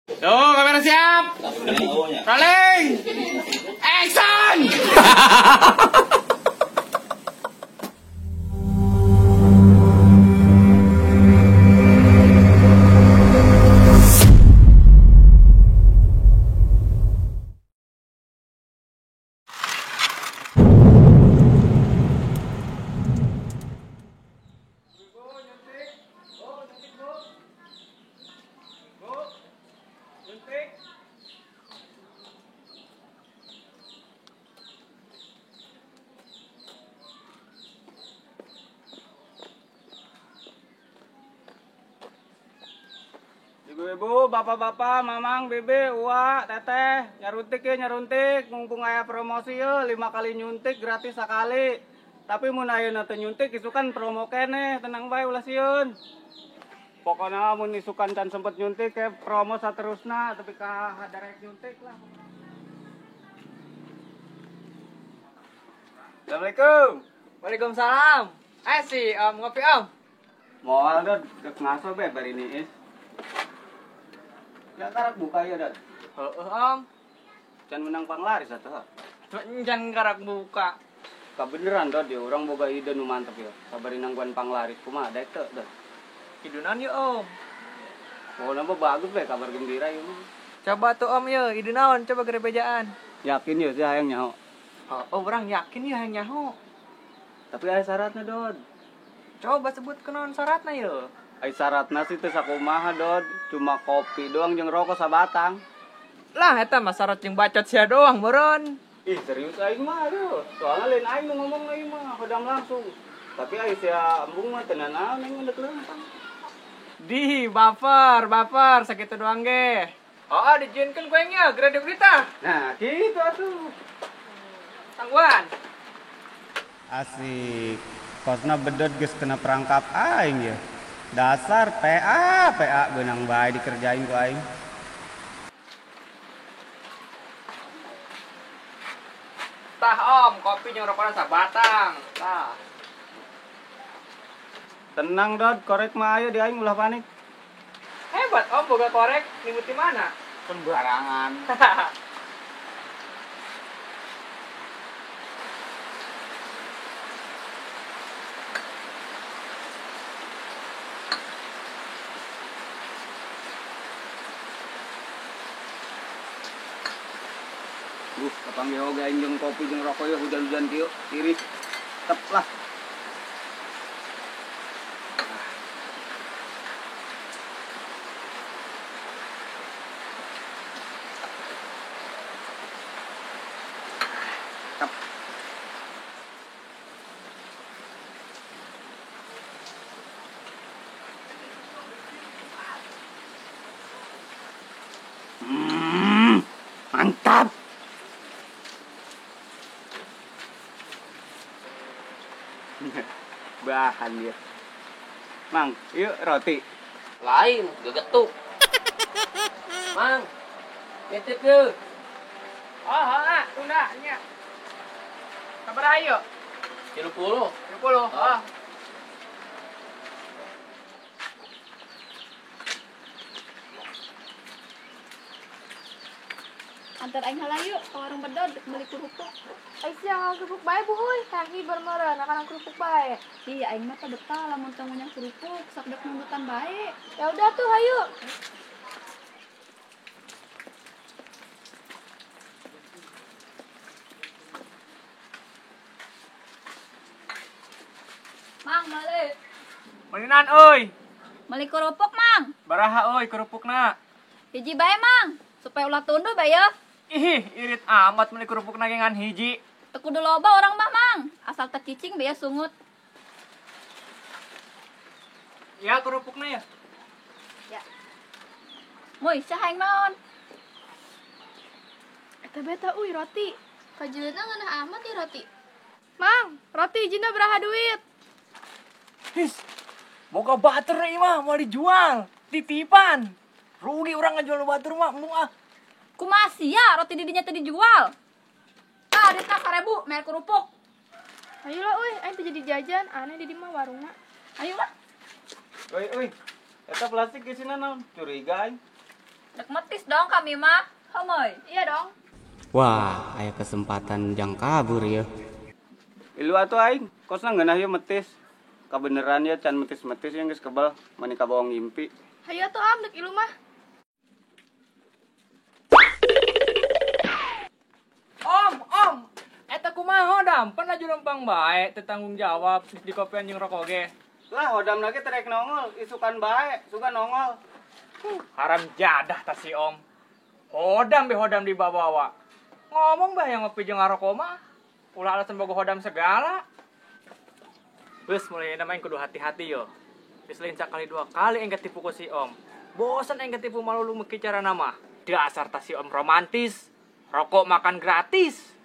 Yo, kamera siap. Rolling. Action. Ibu-ibu, bapak-bapak, mamang, bebe, uak, teteh, nyaruntik ya nyaruntik, mumpung aya promosi ya, 5 kali nyuntik gratis sekali. Tapi mun ayeuna teu nyuntik isukan promo keneh, tenang bae ulah sieun. Pokona mun isukan can sempet nyuntik ke promo saterusna tapi ka hadarek nyuntik lah. Assalamualaikum. Waalaikumsalam. Si Om ngopi Om. Moal dod, dek ngaso be bari niis. Ya karak buka ya, Dad. Heeh, Om. Can menang panglaris atuh. Can karak buka. Kabeneran, Dad, ya urang boga ide nu mantep ya. Sabari nangguan panglaris kumaha daek teu, Dad. Idunan ya, Om. Pokona mah bagus we kabar gembira ieu mah. Coba tuh Om ye, ide naon coba gerebejaan. Yakin ya sih hayang nyaho. Oh, urang yakin ya hayang nyaho. Tapi aya syaratna, Dod. Coba sebut kunaon syaratna ye. Ai syaratna sih teu sakumaha, Dod. Cuma kopi doang jeung rokok sabatang. Lah eta mah syarat jeung bacot sia doang meureun. Ih, serius aing mah aduh. Soalna lain aing nu ngomong aing mah hodam langsung. Tapi ai sia embung mah teu nanaon aing mah deuk leumpang. Di baper, baper sakitu doang ge. Oh, dijieunkeun ku aing nya geura berita. Nah, kitu atuh. Tangguhan. Asik. Kosna bedot geus kena perangkap aing ya. Dasar PA, PA benang bae dikerjain ku aing. Tah Om, kopi jeung rokona sabatang. Tah. Tenang Dod, korek mah ayo di aing ulah panik. Hebat Om boga korek, nimuti mana? Sembarangan. Kapanggih oge aing jeung kopi jeung rokok yeuh hujan-hujan kieu, tiris. Tep lah. Tep. Mantap. Bahan dia. Mang, yuk roti. Lain, gegetuk. Mang, nitip yuk. Oh, ah, tunda nya. Sabaraha ieu? 30. 30. Oh. Antar aing heula yuk ke warung bedod beli kerupuk. Ai sia kerupuk bae bu euy, hayang hiber meureun akan kerupuk bae. Iya aing mah teu betah lamun teu ngunyah kerupuk, sok dek nundutan bae. Ya udah tuh hayu. Mang, meuli. Meulinan euy. Meuli kerupuk, Mang. Baraha euy kerupukna? Hiji bae, Mang. Supaya ulah tunduh bae ya. Ih, irit amat meuli kerupuk ngan hiji. Teu kudu loba orang mah, Mang. Asal teu cicing bae sungut. Ya kerupukna ya. Ya. Moy, saha hayang naon? Eta beta euy roti. Kajeunna ngeunah amat ya roti. Mang, roti hijina beraha duit? His. Boga bater ieu mah moal dijual. Titipan. Rugi orang ngajual batur mah, embung ah. Kumaha sia roti didinya teu dijual? Tah, duitna 1000 mere kerupuk. Ayo lah euy, aing teu jadi jajan, aneh di dieu mah warungna. Ayo lah. Euy, euy. Eta plastik isina naon? Curiga aing. Dek metis dong kami mah. Homoy. Iya dong. Wah, aya kesempatan jang kabur ya. Ilu atuh aing, kosna ngeunah ieu metis. Kabeneran ya can metis-metis yang geus kebal, mani kabohong ngimpi. Hayu atuh am dek ilu mah. Om, om. Eta kumaha hodam? Pan laju lempang bae teu tanggung jawab di kopian jeung rokok ge. Lah hodam lagi terek nongol, isukan bae, suka nongol. Haram jadah ta si om. Hodam be hodam dibawa-bawa. Ngomong bae yang ngopi jeung ngarokok mah. Ulah alasan boga hodam segala. Wes mulai nama yang kudu hati-hati yo. Wis lain sakali dua kali engke tipu ku si om. Bosan engke tipu malu lu meki cara nama. Dasar ta si om romantis. Rokok makan gratis.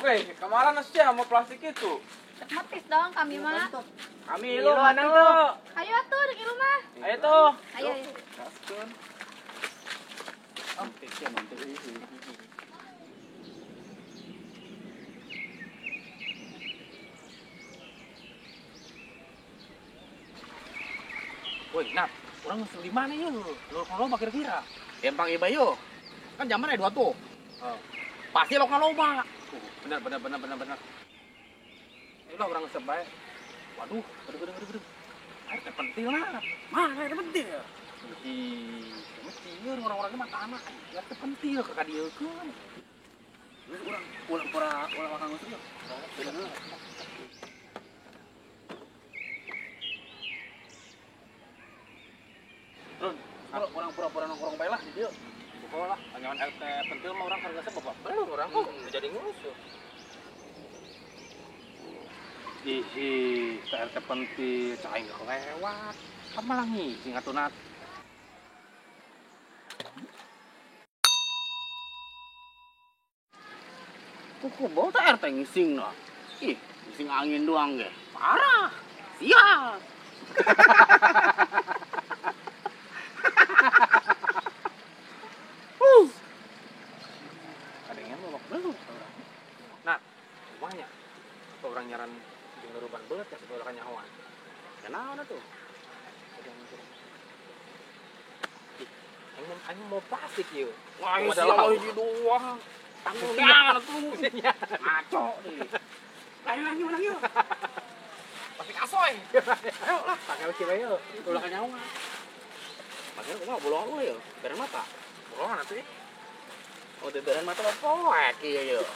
Weh, kemarin sih mau plastik itu. Dek metis dong kami mah. Kami lu mana tuh? Hayu atuh dek ilu mah. Ayo tuh. Ayo. Ayo. Woi, Nat, orang ngusul di mana yuk? Lu loba kira-kira. Empang iba yo. Kan zaman ada dua tuh. Oh. Pasti lo loba. Benar. Ayolah orang ngesep bae. Waduh, waduh. Air teh pentil lah. Mana air pentil? Ih, mesti orang-orangnya mah tanah. Air teh pentil ke kadieukeun. Terus urang ulah pora ulah makan ngusuk yo. Bener. Run, orang pura-pura nongkrong bae lah di dieu. Pokoknya lah, anyaman RT pentil mah orang harga sebab belum orang kok jadi ngurus. Ih, RT pentil cai geus lewat. Kan malah ngising atuh Nat. Kuku bau teh RT ngising lah. Ih, ngising angin doang ge. Parah. Sial. Nah, rumahnya apa orang nyaran jeung nuruban belet ya sebelah kanyahoan. Kenapa tuh? Aing mau plastik ieu. Wah, ada hiji doang. Tanggung atuh. Ngaco deui. Ayo lagi menang yuk. Plastik asoy. Ayo lah, pakai lagi bae yeuh. Ulah kanyahoan. Pakai kumaha bolongan ulah yeuh, beren mata. Bolongan atuh. Oh, beren mata mah poek ieu yeuh.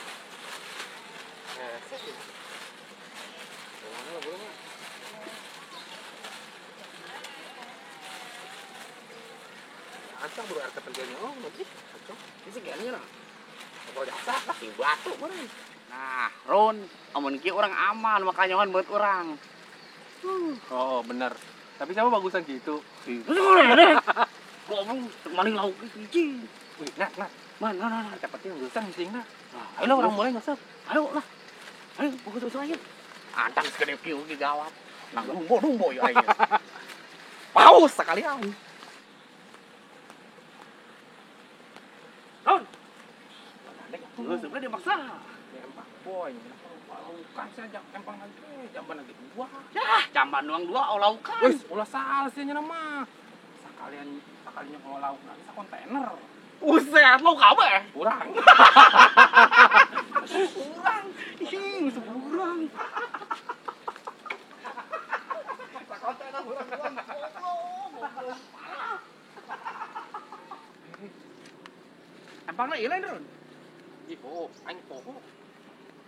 Acang buru RT pentilnya, oh nanti acang. Ini segini lah. Kalau jasa lah, di batu meureun. Nah, Ron, amun kieu urang aman makanya buat urang. Oh, bener. Tapi siapa bagusan gitu? Goblok, maling lauk hiji. Wih, nah. Mana, nah. RT pentil geusang sing nah. Ayo lah orang mulai ngesep. Ayo lah. Ayo, bagus-bagus aja. Antang segede kieu ge gawat. Nang dumbo-dumbo ya aing. Paus sekalian. Ron. Geus sebenarnya dia maksa. Empang boy, laukan saja empang lagi, jamban lagi dua. Yah, jamban doang dua oh laukan. Wis, ulah salah sih nya mah. Sakalian sakalinya kalau lauk lagi sa kontainer. Buset, lauk kabeh. Urang. Urang. Ih, urang. Sa kontainer urang doang. Goblok. Empangna ieu lain, Ron. Ih, oh, aing poho.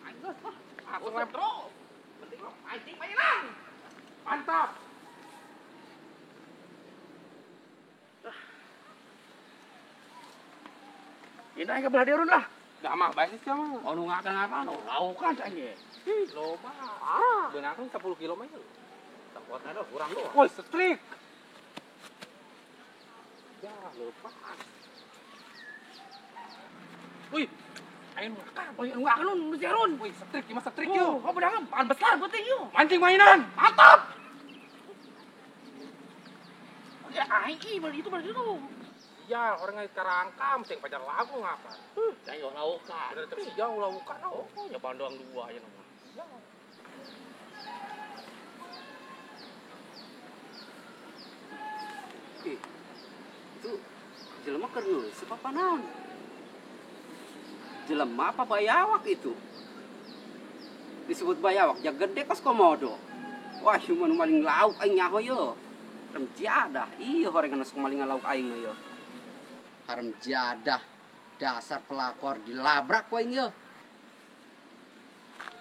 Aing geus lah. Aku lem terus. Penting mah mancing mainan. Mantap. Ini aing ke belah dieu, Ron lah. Dah mah bae sih mah. Oh, nu ngakan-ngakan, oh, laukan aing ge. Ih, loba. Parah. Beunang 10 kilo mah ieu. Tempatna dah kurang doang. Woi, strik. Ya, lepas. Wih, aing makan. Oh, nu ngakan nu si Ron. Wih, strik, mah strik yo. Oh, beunang pan besar penting yo. Mancing mainan. Mantap. Ya aing ih, balik itu balik itu. Sial, orang ngait karangkam, ceng pacar lagu ngapa? Ceng yo laukan. Bener teu sial laukan. Oh, nyoba doang dua aja nama. Ih, itu jelema keur ngeuseup apa naon? Jelema apa bayawak itu? Disebut bayawak, ja gede kos komodo. Wah, ieu mah maling lauk aing nyaho ye. Haram jadah, iya horengan sok maling lauk aing ye. Haram jadah, dasar pelakor dilabrak ku aing ye.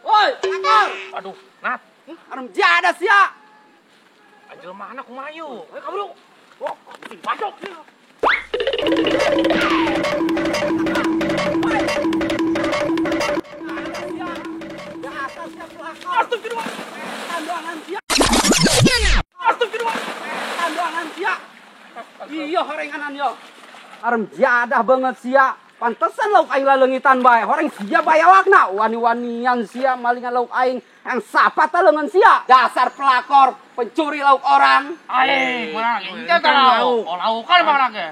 Woi, pelakor! Aduh, Nat. Haram jadah sia. Jelema anak kumaha yeuh? Ayo kabur. Oh, bacok sia. Dasar sia pelakor. Astagfirullah. Tanduangan sia. Astagfirullah. Tanduangan sia. Iya horenganan yo. Haram jadah banget sia. Pantesan lauk aing laleungitan bae. Horeng sia bayawakna. Wani-wanian sia malingan lauk aing. Yang sapa ta leungeun sia. Dasar pelakor, pencuri lauk orang. Aing, mana inca ta lauk. Oh, laukan mana ge.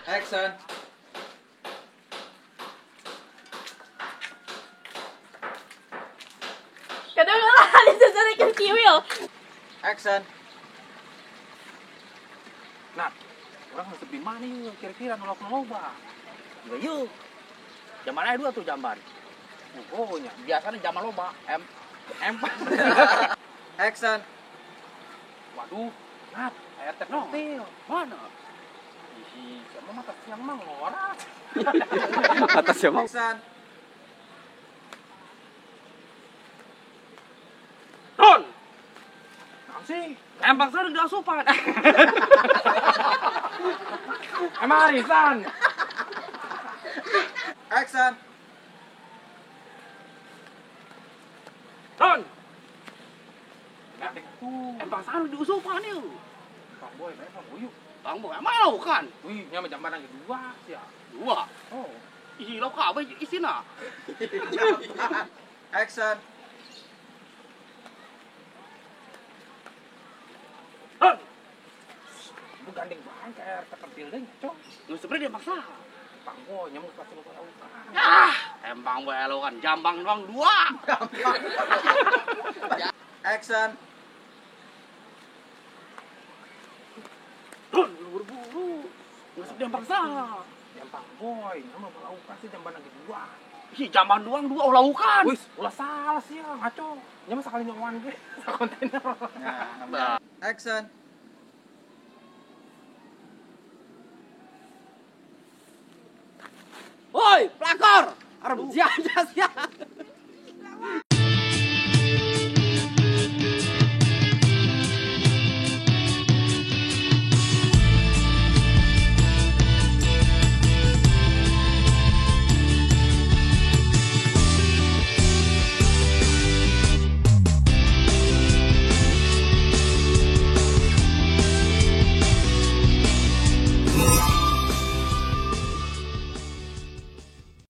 Action. Kadang lah disesuaikan kiwil. Action. Nah, orang harus di mana yuk? Kira-kira nolak loba. Enggak yuk. Jamban aja dua tuh jamban. Oh, nya. Biasanya jamban loba. M. M. Action. Waduh, Nat, air teh pentil. Mana? Ih, siapa mata siang mah ngora. Mata siang mah. Action. Ron. Sih, emang sering diasupan. Emang arisan. Action. Ron. Emang sering diusupan yuk. Bang Boy, memang uyuk. Bang Boy, emang laukan. Wih, nya jamban lagi dua sih ya. Dua. Oh. Ih, lauk apa isina? Action. Gandeng banget kayak RT pentil deh, cong. Lu sebenarnya dia maksa. Bang Boy, nyamuk pasti lu laukan. Ah, empang boy laukan, jambang doang dua. Action. Don, lu buru-buru. Masuk dia maksa. Jambang Boy, nyamuk laukan sih jamban lagi dua. Ih, jamban doang dua laukan. Wis, ulah salah sih ya, ngaco. Nyamuk sekali nyowan gue, kontainer. Nah, action. Woi, pelakor! Haram jadah sia.